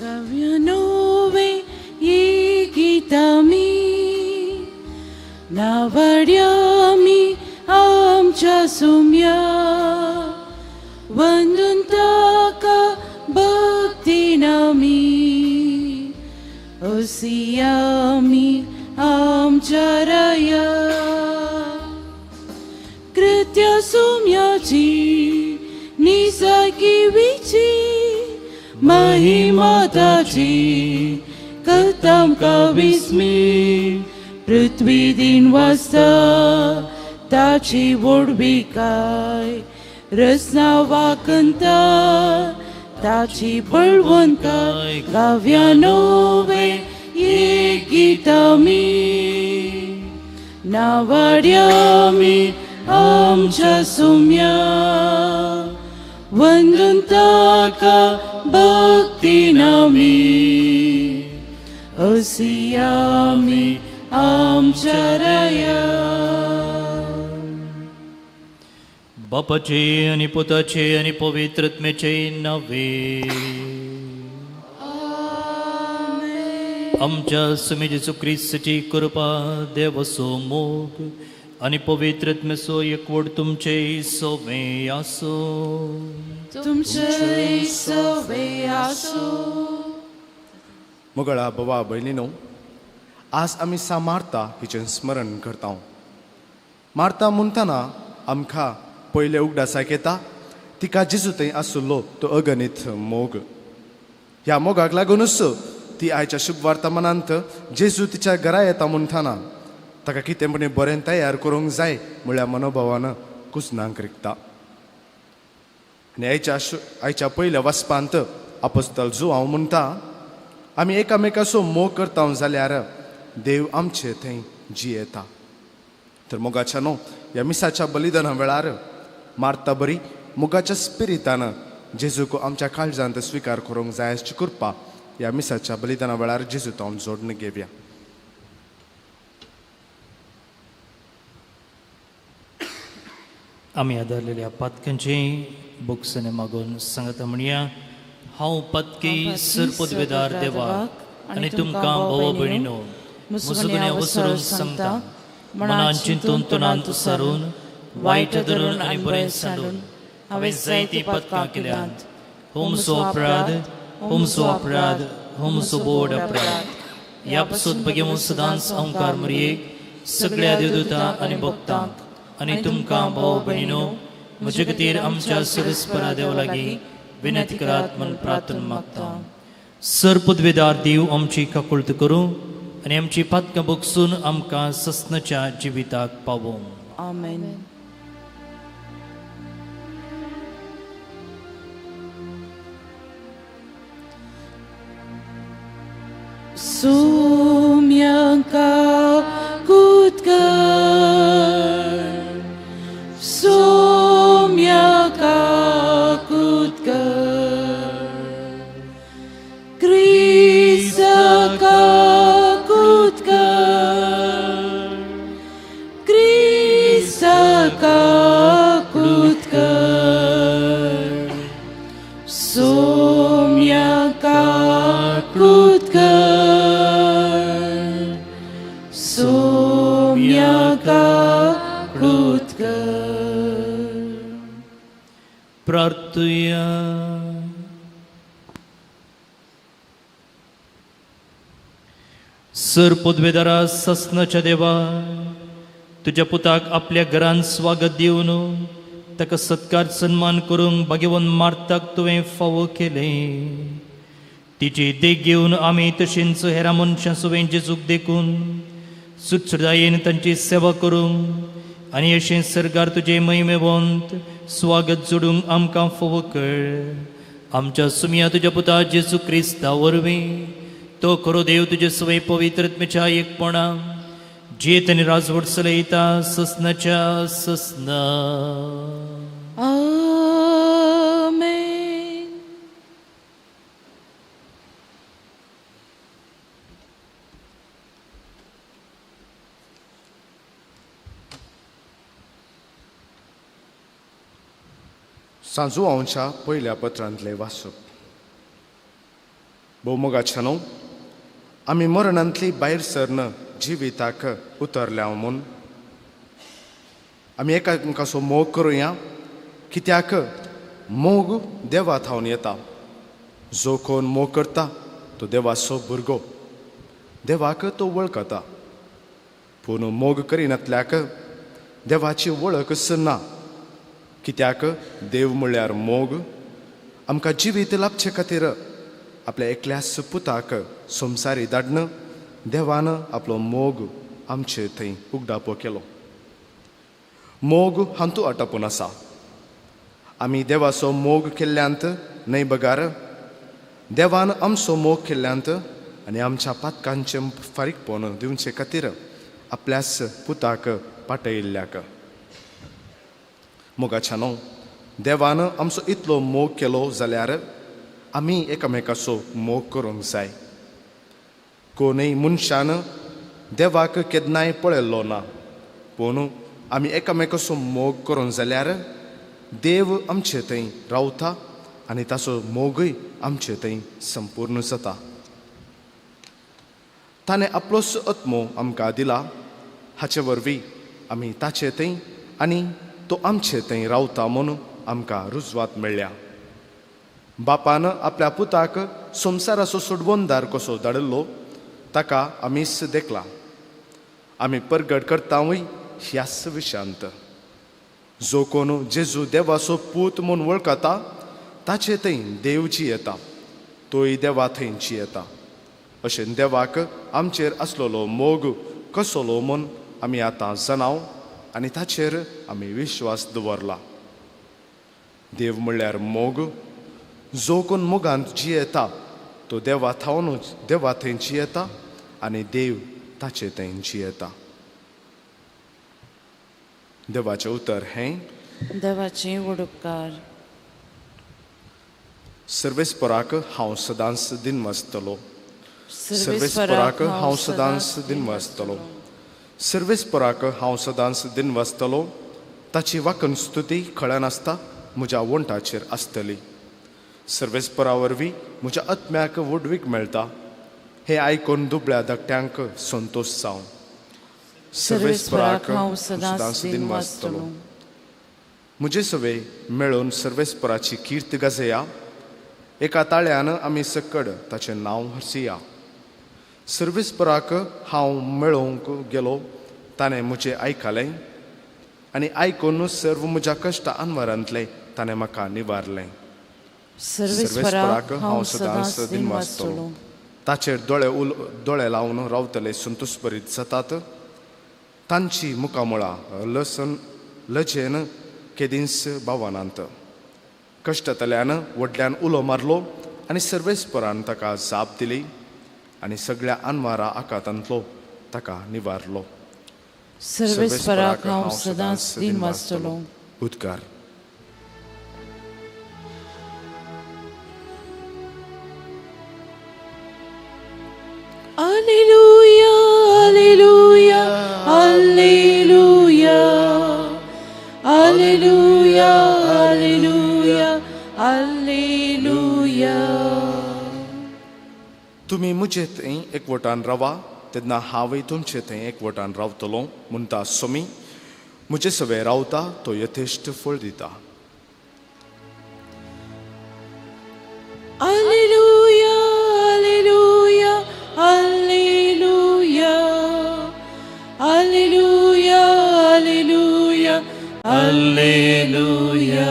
गाव्यानोवे ये गीतामी नावाड्यामी आमच्या सुम्या वंदून ताका भक्तीन आमी ओसियामी आमच्या राया कृत्य सुम्याची निसर्गिवीची महिमा ताची कथांका विस्मी पृथ्वी दिन वाजता ताची व्हडविकाय रसना वाकंता ताची बळवंताय गाव्यानोवे ये गीतामी नावाड्यामी आमच्या सुम्या वंदून ताका भक्तीन आमी ओसियामी आमच्या राया. बापाचे आनी पुताचे आनी पवित्र आत्म्याचे नावे. आमच्या सुमी जेजू क्रिस्ताची कृपा, देवाचो मोग आनी पवित्र आत्म्याचो एकवट तुमचे सवे आसूं. तुमचे सवे आसूं. मोगळा बाबा भयणीनो, आज आमी सा मार्ता हिचें स्मरण करता. मार्ता म्हणटना आमकां पयले उगडासाक येता तिका जेजू थंय आशिल्लो तो अगणीत मोग. ह्या मोगाक लागुनूच ती आयच्या शुभ वर्तमानांत जेजू तिच्या घरा येता म्हणटना ताका कितें म्हण बरें तयार करूंक जाय म्हळ्या मनोभावान कुसनांक रिगता. आनी आयच्या पयल्या वाचपांत आपोस्तल जुआंव म्हणटा, आमी एकामेकाचो मोग करता जाल्यार देव आमचे थंय जियेता. तर मोगाच्या न्हू ह्या मिसाच्या बलिदाना वेळार मार्ता बरी मोगाच्या स्पिरितान जेजूक आमच्या काळजांत स्विकार करूंक जाय अशी कृपा ह्या मिसाच्या बलिदाना वेळार जेजू तो जोडून घेवया. आमी आदारलेल्या पातकांचे बुकसने मागून सांगता म्हणया, हांव पातकी सरपदवेदार देवाक आनी तुमकां भाव भयणीनो मुसगुण्या वसरून सांगता, मनान चिंतून तोंडान सारून वायट धरून आनी बरें सांडून हांवें जायतीं पदकां केल्यांत. होमसो अपराध, होमसो अपराध, होमसो बोड अपराध. ह्या पसून बगेवन सदांच अंकार मरयेक सगळ्या देवदूतां आनी भक्तांक आनी तुमकां भाव भयणीनो म्हजे खातीर आमच्या सरस्परा देवा लागीं विनंती करात म्हूण प्रार्थना मागता. सर पदवेदार देव आमची काकुळट करूं आनी आमची पातकां बगसून आमकां ससनाच्या जिविताक पावोवं. आमेन. सुम्यांका कुतकर, सुम्यांका कुतकर, क्रिस्ताका कुतकर, क्रिस्ताका कुतकर, सुम्यांका कुतकर, सुम्यांका कुतकर. प्रार्थुया. सर पदवेदारा ससनाच्या देवा, तुज्या पुताक आपल्या घरान स्वागत दिवन ताका सत्कार सन्मान करूंक भाग्यवंत मार्ताक तुवें फावो केलें. तिची देख घेवन आमी तशेंच हेरां मनशां सुवें जेजूक देखून सुटसुटायेन तांची सेवा करूंक आनी अशें सरकार तुजें महिमेवंत स्वागत जोडूंक आमकां फावो कर. आमच्या सुमया तुज्या पुता जेजू क्रिस्ता वरवीं तो खरो देव तुजे सवय पवित्र आत्म्याच्या एकपणा जियेत आनी राजवट चलयता ससनाच्या ससना. आमेन. सांजुआंवच्या पयल्या पत्रांतलें वाचप. भोवमोगाच्या न्हू, आमी मरणांतली भायर सरन जिविताक उतरल्या म्हूण आमी एकामेकाचो मोग करुया, कित्याक मोग देवा थावन येता. जो कोण मोग करता तो देवाचो भुरगो, देवाक तो वळखता. पूण मोग करिनातल्याक देवाची वळखच ना, कित्याक देव म्हळ्यार मोग. आमकां जिवीत लाभचे खातीर आपल्या एकल्याच पुताक संवसारी धाडन देवान आपलो मोग आमचे थंय उगडापो केलो. मोग हांतू आटापून आसा. आमी देवाचो मोग केल्ल्यांत न्हय बगार देवान आमचो मोग केल्ल्यांत आनी आमच्या पातकांचें फारीकपण दिवचे खातीर आपल्याच पुताक पाटयिल्ल्याक. मोगाच्या न्हू, देवान आमचो इतलो मोग केलो जाल्यार आमी एकामेकाचो मोग करूंक जाय. कोणूय मनशान देवाक केन्नाय पळयल्लो ना, पूण आमी एकामेकाचो मोग करूंक जाल्यार देव आमचे थंय रावता आनी ताचो मोगूय आमचे थंय संपूर्ण जाता. ताणें आपलोच आत्मो आमकां दिला, हाचे वरवीं आमी ताचे थंय आनी तो आमचे थंय रावता म्हूण आमकां रुजवात मेळ्ळ्या. बापान आपल्या पुताक संवसाराचो सोडवणदार कसो धाडिल्लो ताका आमीच देखला. आमी परगट करतावूय ह्याच विशयांत. जो कोण जेजू देवाचो पूत म्हूण वळखता ताचे थंय देव जियेता, तोय देवा थंय जियेता. अशें देवाक आमचेर आसलेलो मोग कसलो म्हूण आमी आतां जाणाव आनी ताचेर आमी विश्वास दवरला. देव म्हळ्यार मोग. जो कोण मोगांत जियेता तो देवा थावनूच देवा थंय जियेता आनी देव ताचे थंय जियेता. देवाचें उतर हें. देवाचें व्हड उपकार. सर्वेस्पराक हांव सदांच दिनवासतलो. सर्वेस्पराक हांव सदांच दिनवासतलो. सर्वेस्पराक हांव सदांच दिनवासतलो. ताची वाकन स्तुती खळनासता म्हज्या वंठाचेर आसतली. सर्वेस्परा वरवीं म्हज्या आत्म्याक व्हडवीक मेळटा. हें आयकून दुबळ्या धाकट्यांक संतोश जावं. सर्वेस्पराक हांव सदांच दिनवासतलो. म्हजे सवे मेळून सर्वेस्पराची कीर्त गाजया. एका ताळ्यान आमी सकड ताचें नांव हरसिया. सर्वेस्पराक हांव मेळोवंक गेलो, ताणें म्हजें आयकलें आनी आयकून सर्व म्हज्या कश्ट अनवरांतलें ताणें म्हाका निवारलें. सर्वेस्पराक हांव सदांच दिनवासतलो. ताचेर दोळे लावन रावतले संतोशभरीत जातात. तांची मुखामळां लसन लजेन केदींच बावनांत. कश्टांतल्यान व्हडल्यान उलो मारलो आनी सर्वेस्परान ताका जाप दिली आनी सगळ्या अनवारा आकातांतलो ताका निवारलो. सर्वेस्पराक हांव सदांच दिनवासतलो. उद्गार. Alleluia, alleluia, alleluia, alleluia, alleluia, alleluia. तुमी म्हजे थंय एकवटान रावा तेन्ना हांवूय तुमचे थंय एकवटान रावतलो म्हणटा सोमी. म्हजे सवे रावता तो यथेश्ट फळ दिता. Alleluia, alleluia, alleluia, alleluia, alleluia, alleluia.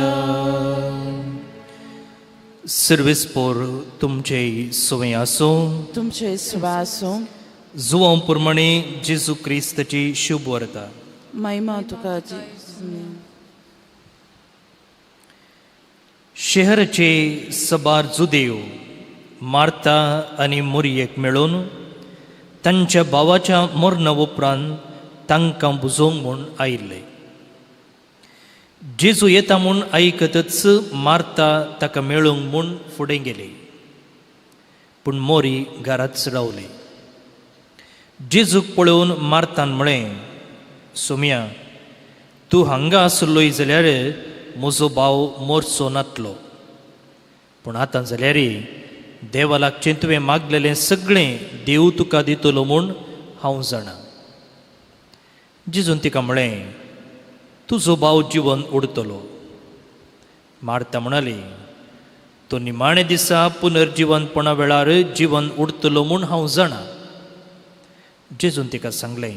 सर्वेस्पोर तुमचे सुवें आसूं. तुमचे सुवा आसूं. जुवां प्रमाणे जेजू क्रिस्ताची शुभ वार्ता. महिमा तुका. शहराचे सबार जुदेव मार्ता आनी मोरयेक मेळून तांच्या भावाच्या मरणा उपरांत तांकां बुजोवंक म्हूण आयिल्ले. जेजू येता म्हूण आयकतच मार्ता ताका मेळूंक म्हूण फुडें गेली, पूण मोरी घराच रावली. जेजूक पळोवन मार्तान म्हळें, सोम्या, तूं हांगा आसलोय जाल्यार म्हजो भाव मोरचो नातलो, पूण आतां जाल्यार देवा लागचें तुवें मागलेलें सगळें देव तुका दितलो म्हूण हांव जाणा. जेजून तिका म्हळें, तुजो भाव जिवन उरतलो. मार्ता म्हणाली, तो निमाणे दिसा पुनर्जिवनपणा वेळार जिवन उरतलो म्हूण हांव जाणा. जेजून तिका सांगलें,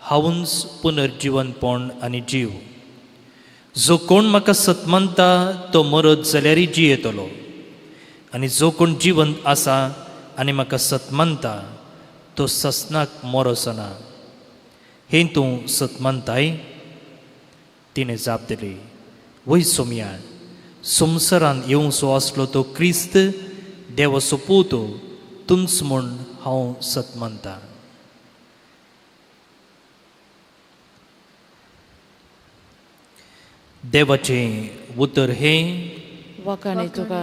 हांवूच पुनर्जिवनपण आनी जीव. जो कोण म्हाका सत मानता तो मरत जाल्यारय जियेतलो, आनी जो कोण जिवंत आसा आनी म्हाका सत मानता तो ससनाक मरोचना. हें तूं सत मानताय? तिणें जाप दिली, वय सोमया, संवसारान येवचो आसलो तो क्रिस्त देवाचो पूत तूंच म्हूण हांव सत मानता. देवाचें उतर हें. वाखाणे तुका.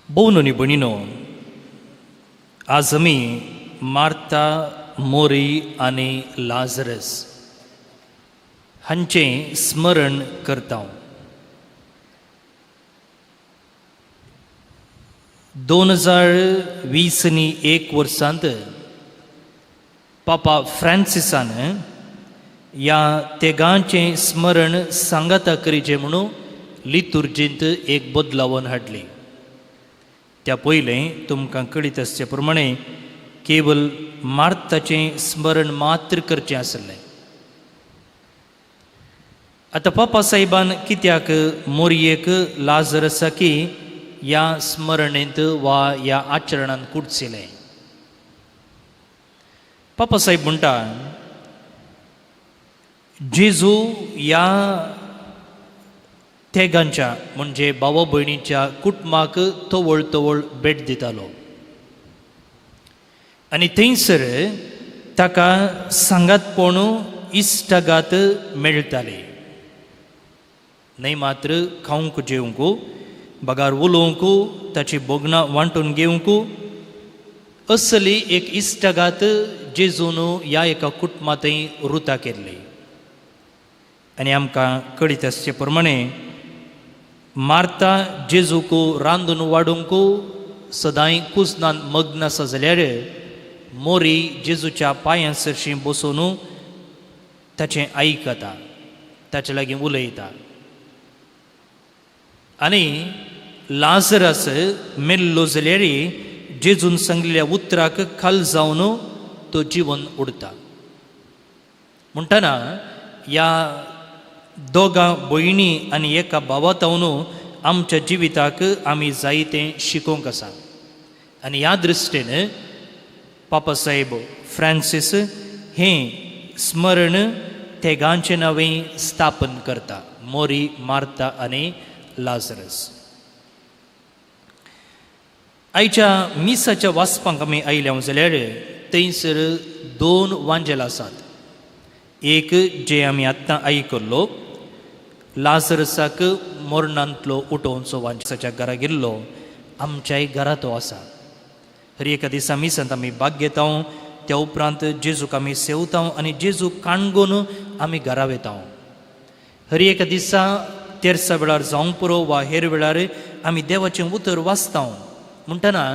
भोवनोनी भयणीनो, आज आमी मार्ता, मोरी आनी लाजरस हांचें स्मरण करता. 2021 वर्सांत पापा फ्रांसिसान ह्या तेगांचें स्मरण सांगाता करीचें म्हणून लितुर्जींत एक बदलावन हाडली. त्या पयलें तुमकां कळीत आसचे प्रमाणे केवल मार्ताचें स्मरण मात्र करचें आसलें. आतां पापा साहेबान कित्याक मोरयेक लाजरसाकी ह्या स्मरणेंत वा ह्या आचरणान कुडचिलें? पापा साहेब म्हणटा, जेजू ह्या तेगांच्या म्हणजे भावा भयणीच्या कुटुंबाक तवळ तवळ भेट दितालो आनी थंयसर ताका सांगातपण इश्टागात मेळटाली. न्हय मात्र खावंक जेवंक, बगार उलोवंक, ताची भोगणां वांटून घेवंक, असली एक इश्टागात जेजून ह्या एका कुटुंबांतय रुता केल्ली. आनी आमकां कळीत आसचे प्रमाणे मार्ता जेजूक रांदून वाडूंक सदांय कुजनान मग्न आसा जाल्यार मोरी जेजूच्या पांयां सरशीं बसून ताचें आयकता, ताचे लागीं उलयता. आनी लाजरस मेल्लो जाल्यार जेजून सांगलेल्या उतराक खाल जावन तो जिवन उरता. म्हणटना ह्या दोगां भयणी आनी एका भावा तावन आमच्या जिविताक आमी जायतें शिकोवंक आसा. आनी ह्या दृश्टीन पापा साहेब फ्रांसीस हें स्मरण तेगांचें नांवें स्थापन करता, मोरी, मार्ता आनी लाजरस. आयच्या मिसाच्या वाचपांक आमी आयल्या जाल्यार थंयसर दोन वांजेल आसात. एक जे आमी आत्तां आयकल्लो लाजरसाक मोरणांतलो उठोवचो वांजेसाच्या घरा गेल्लो, आमच्याय घरा तो आसा. हर एका दिसा मिसांत आमी भाग घेता, त्या उपरांत जेजूक आमी सेवता आनी जेजूक काणगोन आमी घरा वेता. हर एका दिसा तेरसा वेळार जावंक पुरो वा हेर वेळार आमी देवाचें उतर वाचता. म्हणटना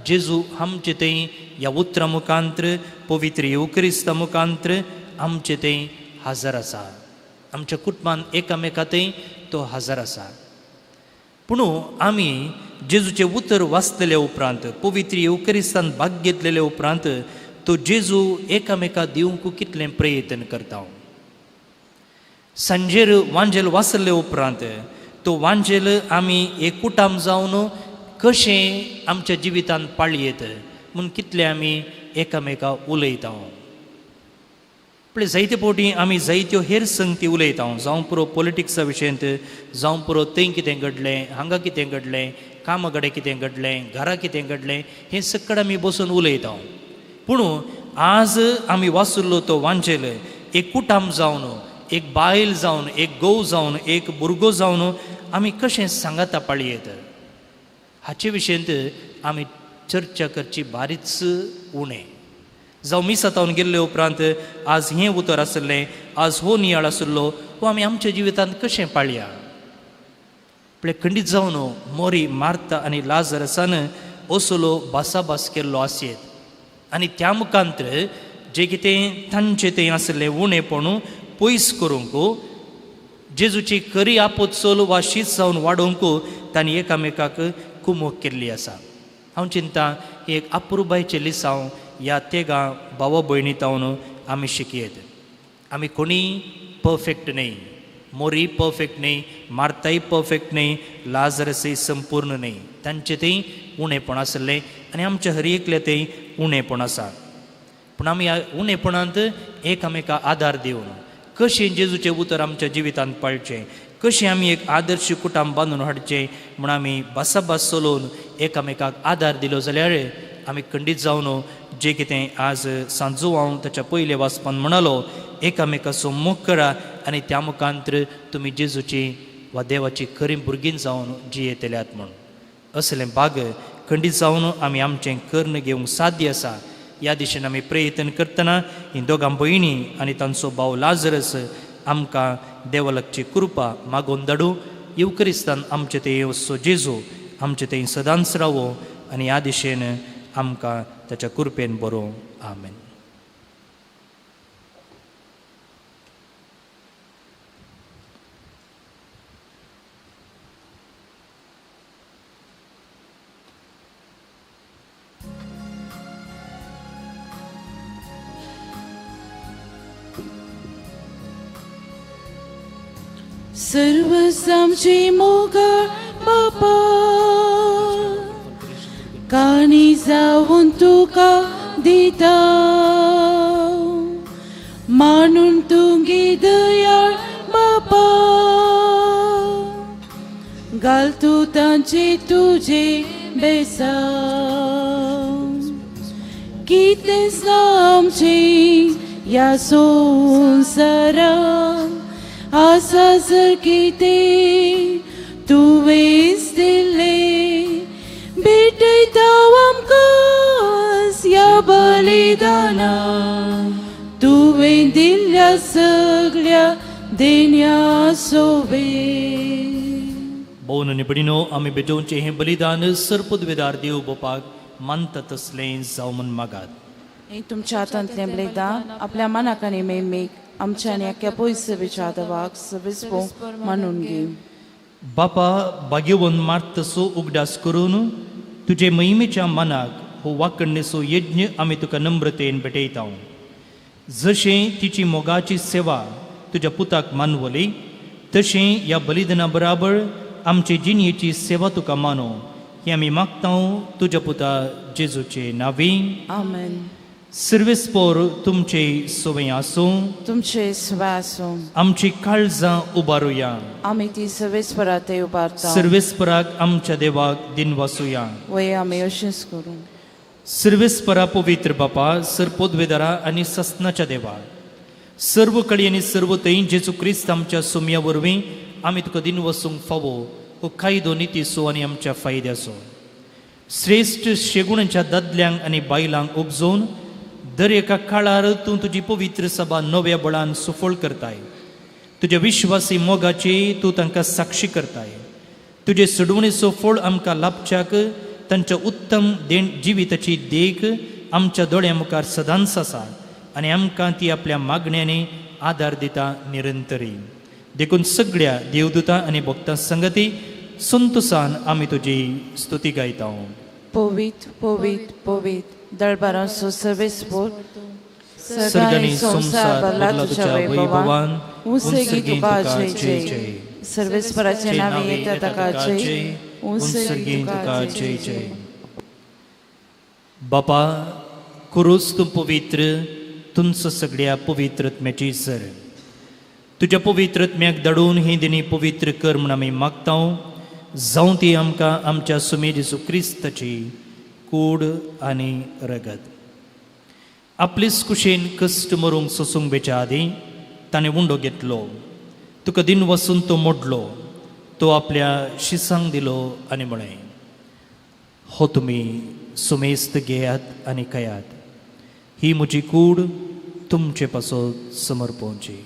जेजू आमचे थंय ह्या उतरा मुखांत्र, पवित्र येवक्रिस्ता मुखांत्र आमचे थंय हजर आसा. आमच्या कुटुंबान एकामेका थंय तो हजर आसा. पूण आमी जेजूचें उतर वाचलेले उपरांत, पवित्र येवक्रिस्तान भाग घेतलेले उपरांत तो जेजू एकामेका दिवंक कितलें प्रयत्न करता. सांजेर वांजेल वाचले उपरांत तो वांजेल आमी एक कुटाम जावन कशें आमच्या जिवितान पाळयेत म्हूण कितलें आमी एकामेका उलयता. पळय जायते फावटी आमी जायत्यो हेर संगती उलयता, जावं पुरो पॉलिटिक्सा विशयांत, जावं पुरो थंय कितें घडलें, हांगा कितें घडलें, कामा कडेन कितें घडलें, घरा कितें घडलें, हें सगळें आमी बसून उलयता. पूण आज आमी वाचुल्लो तो वांजेल एक कुटाम जावन, एक बायल जावन, एक घोव जावन, एक भुरगो जावन आमी कशें सांगाता पाळयेत हाचे विशयंत आमी चर्चा करची बारीच उणें. जावं मिसातावन गेल्ले उपरांत आज हें उतर आसलें, आज हो नियाळ आसलो, हो आमी आमच्या जिवितांत कशें पाळया. पळय खंडीत जावन मोरी मार्ता आनी लाजरसान असलो भासाभास केल्लो आसयेत आनी त्या मुखांतर जे कितें तांचें तें आसलें उणेपण पयस करूंक जेजूची खरी आपत चल वा शीत जावन वाडोवंक तांणी एकामेकाक कुमोक केल्ली आसा. हांव चिंता ही एक अप्रुबायचें लिसांव ह्या तेगां भावा भयणी तावन आमी शिकयत. आमी कोणीय परफेक्ट न्हय, मोरी परफेक्ट न्हय, मार्ताय परफेक्ट न्हय, लाजरसय संपूर्ण न्हय. तांचें थंय उणेपण आसलें आनी आमच्या हर एकल्या थंय उणेपण आसा. पूण आमी ह्या उणेपणांत एकामेका आदार दिवन कशें जेजूचें उतर आमच्या जिवितांत पाळचें, कशें आमी एक आदर्श कुटुंब बांदून हाडचें म्हूण आमी भासाभास चलोवन एकामेकाक आदार दिलो जाल्यार आमी खंडीत जावन जें कितें आज सांजू हांव ताच्या पयले वाचपान म्हणालो एकामेकाचो मोग करा आनी त्या मुखांतर तुमी जेजूची वा देवाची खरी भुरगीं जावन जियेतल्यात म्हूण. असलें भाग खंडीत जावन आमी आमचें कर्ण घेवंक साध्य आसा. ह्या दिशेन आमी प्रयत्न करतना हीं दोगां भयणी आनी तांचो भाव लाजरस आमकां देवालकची कृपा मागोवन धाडूं. येवक्रिस्तान आमचे थंय येवचो जेजू आमचे थंय सदांच रावो आनी ह्या दिशेन आमकां ताच्या कृपेन बरोवं. आमेन. सर्वसामची मोगाळ बापा काणी जावन तुका दिता मानून तुगी दयाळ बापा घाल तूं तांचे तुजे बेसांव कितेंच ना आमचें ह्या संवसारांत आसा जर कितें तुवेंच दिल्लें भेटयता आमकां ह्या बलिदाना तुवें दिल्ल्या सगळ्या देण्या सोबें. भोवन आनी भयणीनो आमी भेटोवचें हें बलिदान सर्पदवेदार देव बापाक मानता तसलें जावं म्हूण मागात. हें तुमच्या हातांतलें बलिदान आपल्या मनाक आनी मेमेक आमच्या आनी आख्या पयस विचारवाक सविस्पो मानून घे. बापा भाग्यवंत मार्तसो उगडास करून तुजे महिमेच्या मनाक हो वाकणेचो यज्ञ आमी तुका नम्रतेन भेटयता. जशें तिची मोगाची सेवा तुज्या पुताक मानवली तशें ह्या बलिदाना बराबर आमचे जिणयेची सेवा तुका मानो ही आमी मागता तुज्या पुता जेजूचे नांवी. आमेन. सर्वेस्पोर तुमचे सवय आसूं, तुमचे सवय आसूं. आमची काळजां उबारुया, आमी ती सर्वेस्परा ते उबारता. सर्वेस्पराक आमच्या देवाक दिनवासुया. वय आमी अशेंच करूं. सर्वेस्परा पवित्र बापा, सर्पोद्वेदारा आनी सस्नाच्या देवा, सर्व कडी आनी सर्व थंय जेजू क्रिस्त आमच्या सुमया वरवीं आमी तुका दिनवसूंक फावो हो कायदो नितीचो आनी आमच्या फायद्याचो. श्रेश्ठ शेगुणाच्या दादल्यांक आनी बायलांक उपजोवन दर एका काळार तूं तुजी पवित्र सभा नव्या बळान सुफळ करताय. तुज्या विश्वासी मोगाची तूं तांकां साक्षी करताय. तुजे सोडवणेचो फळ आमकां लाभच्याक तांच्या उत्तम देण जिविताची देख आमच्या दोळ्या मुखार सदांच आसा आनी आमकां ती आपल्या मागण्यांनी आदार दिता निरंतरी. देखून सगळ्या देवदूतां आनी भक्तां संगती संतोसान आमी तुजी स्तुती गायता. पवित्र पवित्र पवित्र दळबारांचो सर्वेस्पोर सर्गांनी संवसार भरला तुज्या वैभवान, उंचगी तुका जय जय. सर्वेस्पराचे नांवे येता ताका जय, उंचगी तुका जय जय. बापा कुरूस तूं पवित्र, तुमचो सगळ्या पवित्रत्म्याची सर. तुज्या पवित्रत्म्याक धाडून ही दिनी पवित्र कर म्हूण आमी मागता. जावं ती आमकां आमच्या सुमे जेजू क्रिस्ताची कूड आनी रगत. आपलेच कुशेन कश्ट मरूंक सोसूंक बेच्या आदीं ताणें उंडो घेतलो, तुका दिन वसून तो मोडलो, तो आपल्या शिसांक दिलो आनी म्हळें, हो तुमी सुमेस्त घेयात आनी खायात, ही म्हजी कूड तुमचे पासत समर्पोवची.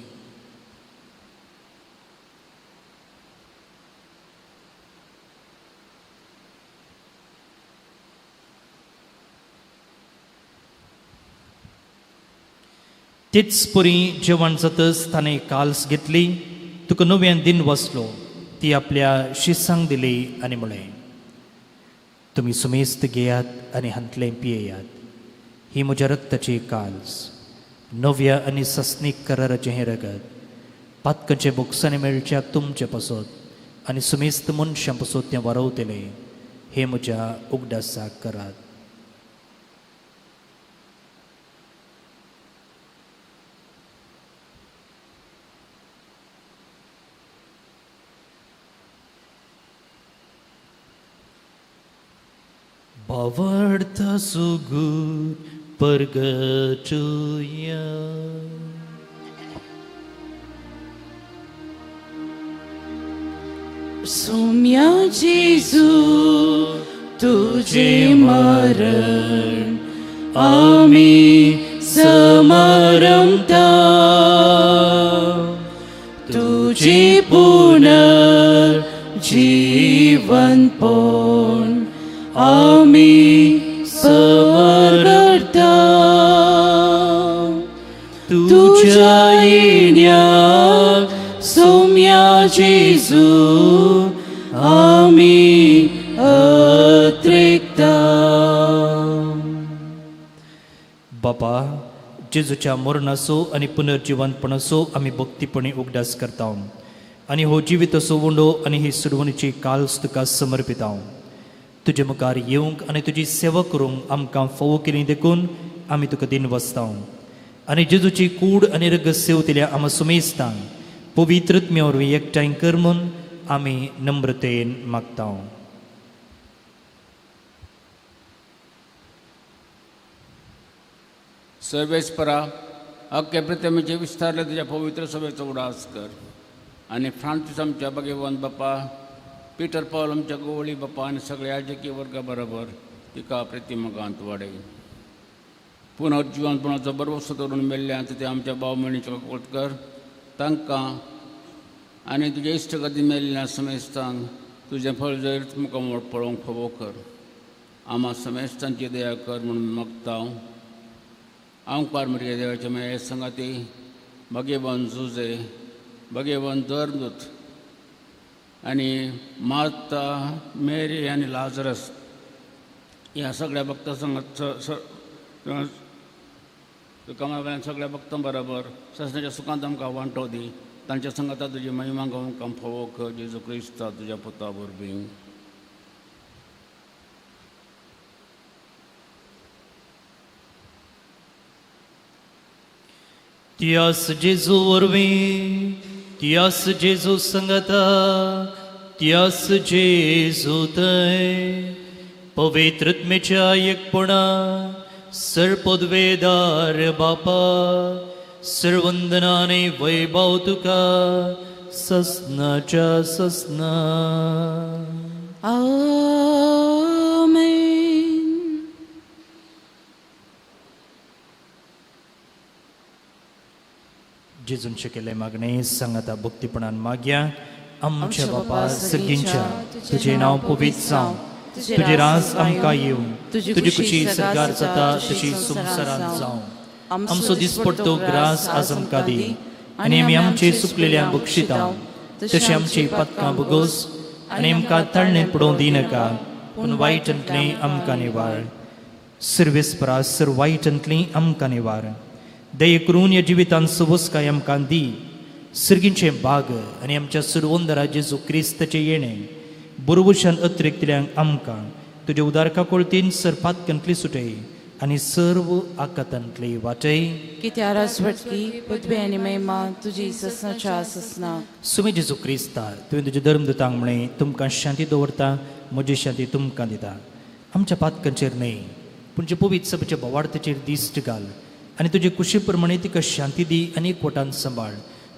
तेच परी जेवण जातच ताणें काल्स घेतली, तुका नव्यान दिन वसलो, ती आपल्या शिसांक दिली आनी म्हळें, तुमी सुमेस्त घेयात आनी हांतलें पियेयात. ही म्हज्या रक्ताची काल्स, नव्या आनी सस्नीक कराराचें हें रगत, पातकांचे बोगसाने मेळच्याक तुमचे पासत आनी सुमेस्त मनशां पासत तें वारवतलें. हें म्हज्या उगडासाक करात. भावार्थ सुगूर परगटुया. सोम्या जेजू तुझे मरण आमी समारंभता, तुझे पुनर्जीवनपण आमी समर्था. तुझ्या येण्याक सोम्या जेजू आमी अत्रेकता. बापा, जेजूच्या मरणाचो आनी पुनर्जिवंतपणाचो आमी भक्तीपणी उगडास करता आनी हो जिविताचो उंडो आनी ही सुडवणीची काल्स तुका समर्पिता. तुजे मुखार येवंक आनी तुजी सेवा करूंक आमकां फावो केली देखून आमी तुका दिन वसता आनी जेजूची कूड आनी रगत सेवतल्या आमा सुमेस्तांक पवित्र आत्म्या वरवीं एकठांय कर म्हूण आमी नम्रतेन मागता. सर्वेस्परा, अख्खे प्रतिमेचे विस्तारले तुज्या पवित्र सभेचो उडास कर आनी फ्रांसीस आमच्या भगवान बापा, पिटर पावल आमच्या गोवळी बापा आनी सगळ्या राजकीय वर्गा बरोबर तिका प्रतिमगांत वाडय. पुनर्जिवनपणाचो बरवसो धरून मेल्ल्यान ते आमच्या भाव भयणीचो कोत कर, तांकां आनी तुज्या इश्टगती मेल्ल्या समेस्तांक तुजें फळ जैत मुखामळ पळोवंक फावो कर. आमा समेस्तांची दया कर म्हणून मागता. आंवकार म्हगे देवाचे मागीर संगाती भगेवन जुजे, भगेवन धर्मदूत आनी मार्ता, मेरी आनी लाजरस ह्या सगळ्या भक्तां संगात कमावल्यान सगळ्या भक्तां बरोबर ससनाच्या सुखांत आमकां वांटो दी. तांच्या संगाता तुजी महिमा गावंक आमकां फावो कर, जेजू क्रिस्ता तुज्या पुता वरवीं. त्यास जेजू वरवीं, त्यास जेजू संगता, त्यास जेजू थंय पवित्र आत्म्याच्या एकपणा सर्पद्वेदार बापा, सर्वंदनाने वैभव तुका ससनाच्या ससना. आमेन. जेजून शिकयल्लें मागणें सांगाता भक्तीपणान मागया. आमच्या बापा सर्गींच्या, तुजें नांव पवित्र जावं, तुजें राज आमकां येवं, तुजी खुशी सर्गार जाता तशी संवसारांत जावं. आमचो दिसपडतो ग्रास आज आमकां दी आनी आमी आमचे सुकलेल्या बक्षिता तशें आमची पातकां भोगोस आनी आमकां ताळणेंत पडोवंक दिनाका, पूण वायटांतलें आमकां निवार. सर्वेस्परा सर वायटांतलें आमकां निवार. दये करून ह्या जिवितांत सवसकाय आमकां दी. सर्गींचें बाग आनी आमच्या सुरवंदरा जेजू क्रिस्ताचें येणें बरोबरशान अतिरिक्तल्यांक आमकां तुज्या उदारका कोळतीन सर पातकांतली सुटय आनी सर्व आकातांतली वाटय. कित्या राजवटकी पदवी आनी महिमा तुजी ससनाच्या ससना. सुमी जेजू क्रिस्ता, तुवें तुज्या धर्मदूतांक म्हळें, तुमकां शांती दवरता, म्हजी शांती तुमकां दिता. आमच्या पातकांचेर न्हय पूण जे पवित्र सभेच्या बोवार्थाचेर दिश्ट घाल आनी तुजे कुशी प्रमाणे तिका शांती दी आनी एकवटान सांबाळ.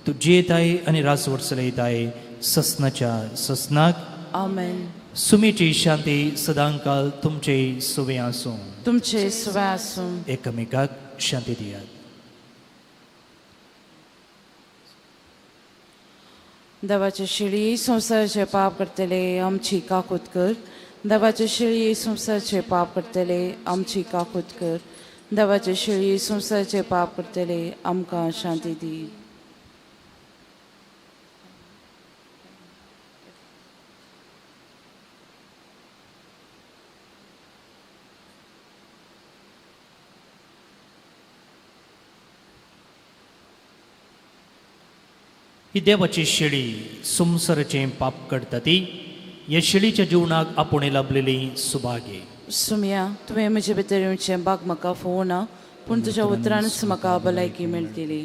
तूं जियेताय आनी राजवट चलयताय ससनाच्या ससनाक. आमेन. सुमीची शांती सदांकाल तुमचे सुवे आसूं. तुमचे सुवे आसूं. एकामेकाक शांती दियात. देवाचे शिळी संवसाराचे पाप करतले आमची काकूत कर. देवाचे शिळी संवसाराचे पाप करतले आमची काकूत कर. देवाचे शेळी संवसाराचे पाप करतले आमकां शांती दी. ही देवाची शेळी संवसाराचें पाप करता ती ह्या शेळीच्या जिवनाक आपूण लाभलेली सुभागे. सुमया तुवें म्हजे भितर येवचें बाग म्हाका फोवना पूण तुज्या उतरानच म्हाका भलायकी मेळटली.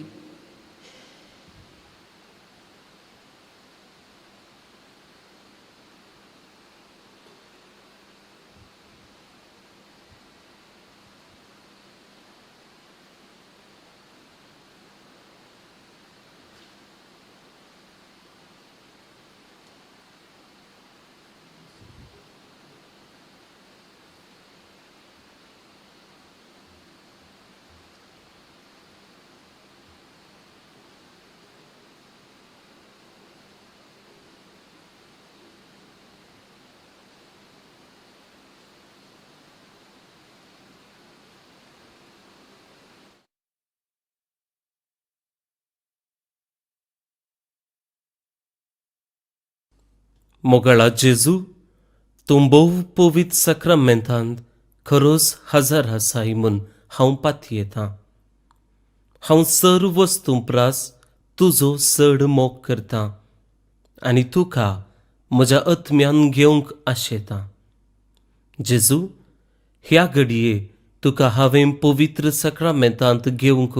मोगाळा जेजू, तूं भोव पवित्र साक्रामेंतांत खरोच हजर आसाय म्हूण हांव पातयेतां. हांव सर्व वस्तूं प्रास तुजो चड मोग करतां आनी तुका म्हज्या आत्म्यान घेवंक आशेतां. जेजू, ह्या घडये तुका हांवें पवित्र साक्रामेंतांत घेवंक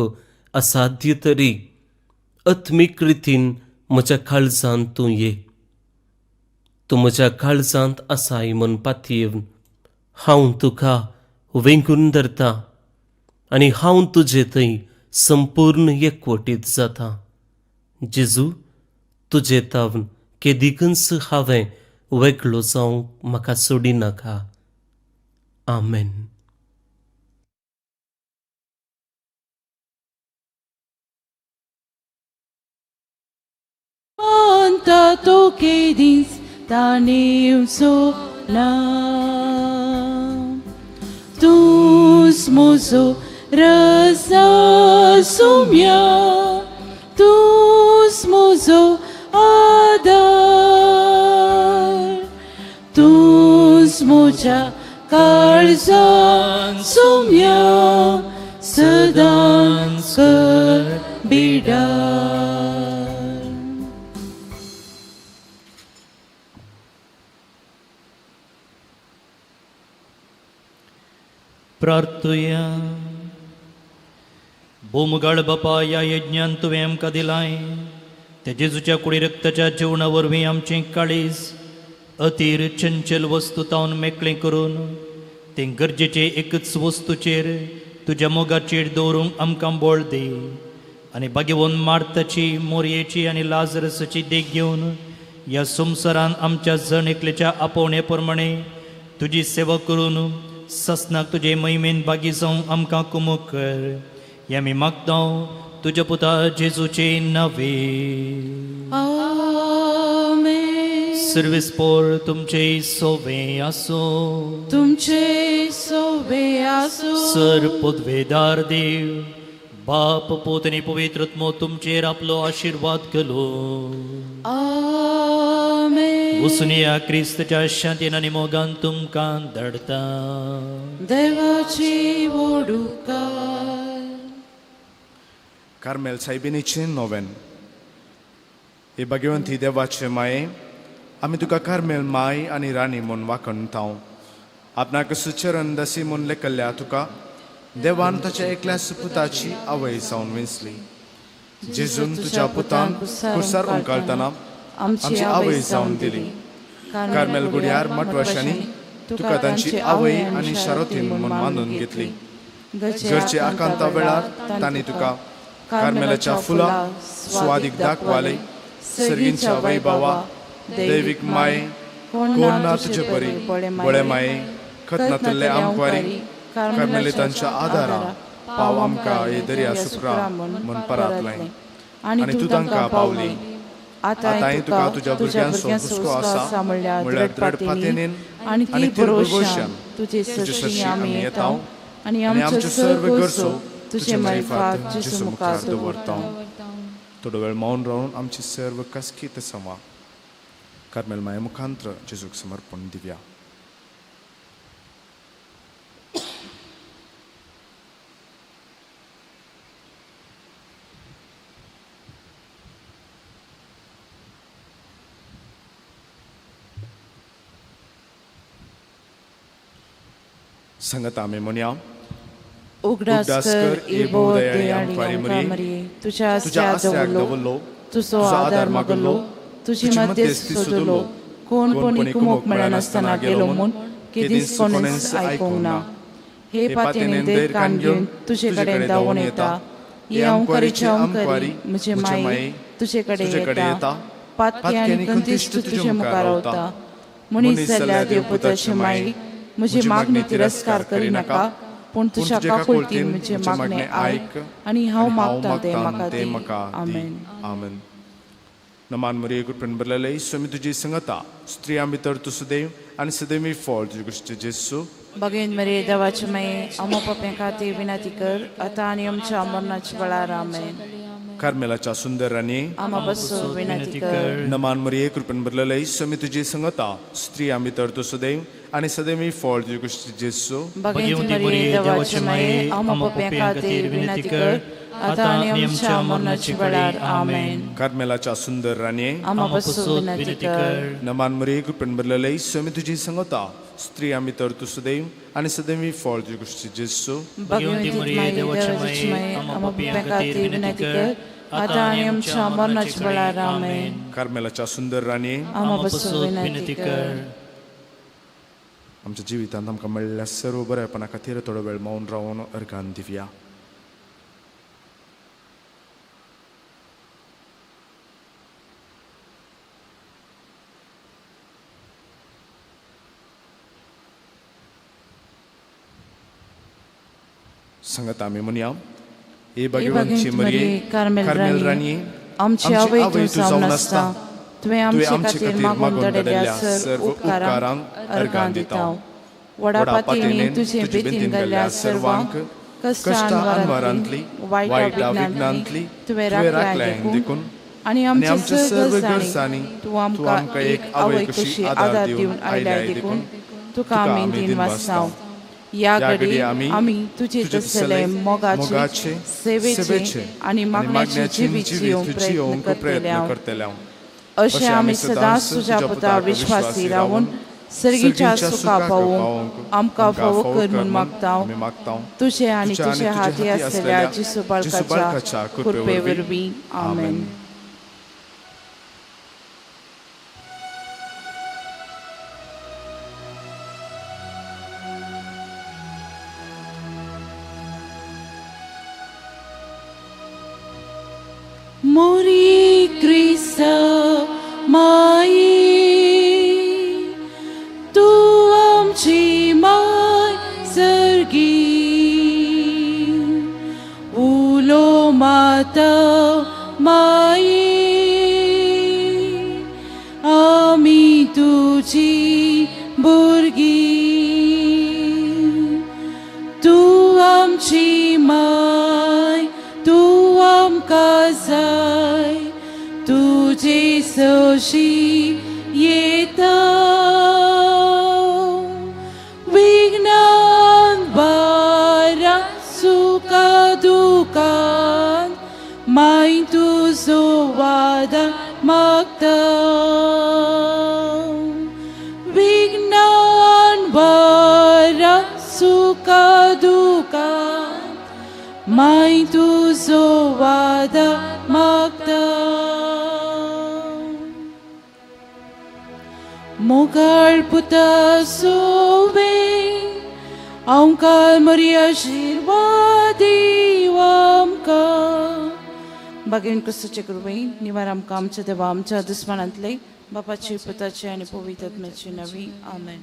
असाध्य तरी आत्मीक रितीन म्हज्या काळजांत तूं ये. तूं म्हज्या काळजांत आसाय म्हूण पातयेवन हांव तुका वेंगून धरता आनी हांव तुजे थंय संपूर्ण एकवटीत जाता. जेजू, तुजे तावन केदिकूच हांवें वेगळो जावंक म्हाका सोडिनाका. आमेन. मानता तो केदींच ताणेवचो ना तूंच म्हजो रजा सुम्या तूंच म्हजो आदार तूंच म्हज्या काळजान सुम्या सदांच कर बिडार. प्रार्थुया. भोमगाळ बापा, ह्या यज्ञान तुवें आमकां दिलाय त्या जेजूच्या कुडी रक्ताच्या जेवणा वरवीं आमचें काळीज अतीर चंचल वस्तू तावन मेकळें करून तें गरजेचे एकच वस्तूचेर तुज्या मोगाचेर दवरूंक आमकां बळ दी आनी बागेवन मार्ताची मोरयेची आनी लाजरसाची देख घेवन ह्या संवसारान आमच्या जण एकल्याच्या आपोवणे प्रमाणे तुजी सेवा करून ससनाक तुजे महिमेन भागी जावंक आमकां कुमक कर. हें आमी मागता तुज्या पुता जेजूचे नावे. आमेन. सर्वीस पोर तुमचे सोवे आसूं. तुमचे सोवे आसूं. सर पदवेदार देव बाप पूत आनी पवित्र आत्मो तुमचेर आपलो आशिर्वाद कलो. आमेन. वसुनिया क्रिस्तच्या शांतीन आनी मोगान तुमकां धाडटा. देवाची वडुकाय. कार्मेल सायबिणीचें नोवेन. हे भाग्यवंती देवाचे माये, आमी तुका कार्मेल माय आनी राणी म्हूण वाखणतांव. आपणाक सुचरण दासी म्हूण लेखल्ल्या तुका देवान ताच्या एकल्या सुपुताची आवय जावन वेंचली. जेजून तुज्या पुतान कुर्सार उमकाळतना आमची आवय जावन दिली. कार्मेल गुड्यार मटवाशांनी तुका तांची आवय आनी शारोतीन म्हूण मानून घेतली. घरचे आकांता वेळार तांणी तुका कार्मेलाच्या फुलां स्वादीक दाखवाले. सर्गींच्या वैभवा दैवीक माये, कोण ना तुजे परी बळे माये, खतनातले आमकवारी कार्मेलितांच्या आदारा पाव आमकां हे दर्या सुप्रा म्हूण परातलें आनी तूं तांकां पावली. आतांय तुका तुज्या भुरग्यांचो हुस्को आसा म्हणल्यार दृढ पातेनीन आनी ती भरवशान तुजे सरशीं आमी येता. आनी आमच्यो सर्व गरजो तुजे मारिफात जेजू मुखार दवरता. थोडो वेळ मौन रावन आमची सर्व कसकीत संवा कार्मेल माये मुखांत्र जेजूक समर्पण दिवया. संगत आमी म्हणया. उगडास कर ए भोव दयाळी आमकां मरिये, तुज्या आसऱ्याक दवरलो, तुजो आदार मागलो, तुजी मध्यस्थी सोदलो, कोण कोणी कुमोक मेळनासतना गेलो म्हूण केदींच कोणेंच आयकूंक ना. हे पातेने धैर्य कान घेवन तुजे कडेन धांवून येता. हे अंकरीचे अंकरी म्हजे माये तुजे कडेन येता. पातकी आनी कंतिश्ट तुजे मुखार रावता. मनीस जाल्ल्या देवपुताचे माई, म्हजी मागणी तिरस्कार करिनाका, पूण तुज्या काकुळतीन म्हजें मागणें आयक आनी हांव मागता तें म्हाका दी. आमेन. आमेन. नमान मरिये, कृपेन भरलेले, स्वामी तुजी संगता, स्त्रियां भितर तूं सदैव आनी सदैवी फळ तुजे कुशीचे जेजू. भगीन मरिये, देवाचे माये, आमकां पाप्यां खातीर विनंती कर, आतां आनी आमच्या मरणाच्या वेळार. आमेन. कार्मेलाच्या सुंदर राणी, आमकां बसून विनंती कर. नमान मरिये, कृपेन भरलेले, स्वामी तुजी संगता, स्त्रियां भितर तूं सदैव आनी सदैवी फळ तुजे कुशीचे जेजू. भगीन मरिये, देवाचे माये, आमकां पाप्यां खातीर विनंती कर, आतां आनी आमच्या मरणाच्या वेळार. आमेन. कार्मेलाच्या सुंदर राणी, आमकां बसून विनंती कर. नमान मरिये, कृपेन भरलेले, स्वामी तुजी संगता, स्त्रियां भितर तूं सदैव आनी सदैवी फळ तुजे कुशीचे जेजू. भगवंती मरिये, देवाचे माये, आमकां पाप्यां खातीर विनंती कर, आतां आनी आमच्या मरणाच्या वेळार. आमेन. कार्मेलाच्या सुंदर राणी, आमकां बसून विनंती कर. आमच्या जिवितांत आमकां मेळिल्ल्या सर्व बरेपणा खातीर थोडो वेळ मौन रावन अर्गान दिवया. संगत आमी म्हणया. ए भगवंती मरिये, कार्मेल राणी, आमची आवय तूं जावन आसता, तुवें आमचे खातीर मागून धाडिल्ल्या सर्व उपकारांक अर्गां दिता. व्हडा पातयेन तुजे बेतीन गेल्ल्या सर्वांक कश्टां अनवारांतली, वायट विघ्नांतली तुवें राखलाय देखून आनी आमच्या सर्व गरजांनी तूं आमकां एक आवय कशी आदार दिवन आयल्याय देखून तुका आमी दिनवासता. ह्या घडी आमी तुजे तसले मोगाचे, सेवेचे आनी मागण्याचे जिवीत जियोवंक प्रयत्न करतले. अशें आमी सदांच तुज्या पुता विश्वासी रावन सर्गीच्या सुखा पावोवंक आमकां फावो कर म्हूण मागता. तुजे आनी तुजे हाती आसलेल्या जेजू बाळकाच्या कृपे वरवीं. आमेन. मोरी क्रिस्ता माई, तूं आमची माय सर्गी, उलो माता माई, आमी तुजी भुरगीं. तूं आमची माय, तूं आमकां जाय, तुजे सोशी येता. विघ्नान बारा सुखा दुखान माय तुजो वादा मागता. विघ्नान बारा सुखा दुखान माय तुजो वादा मागता. मोगाळ पुता सोवे आमकां मरी आशिर्वाद दीव आमकां. बागेन क्रिस्ताचे कृपेन निवार आमकां आमच्या देवा आमच्या दुस्मानांतले, बापाचे, पुताचे आनी पवित्र आत्म्याचे नांवी. आमेन.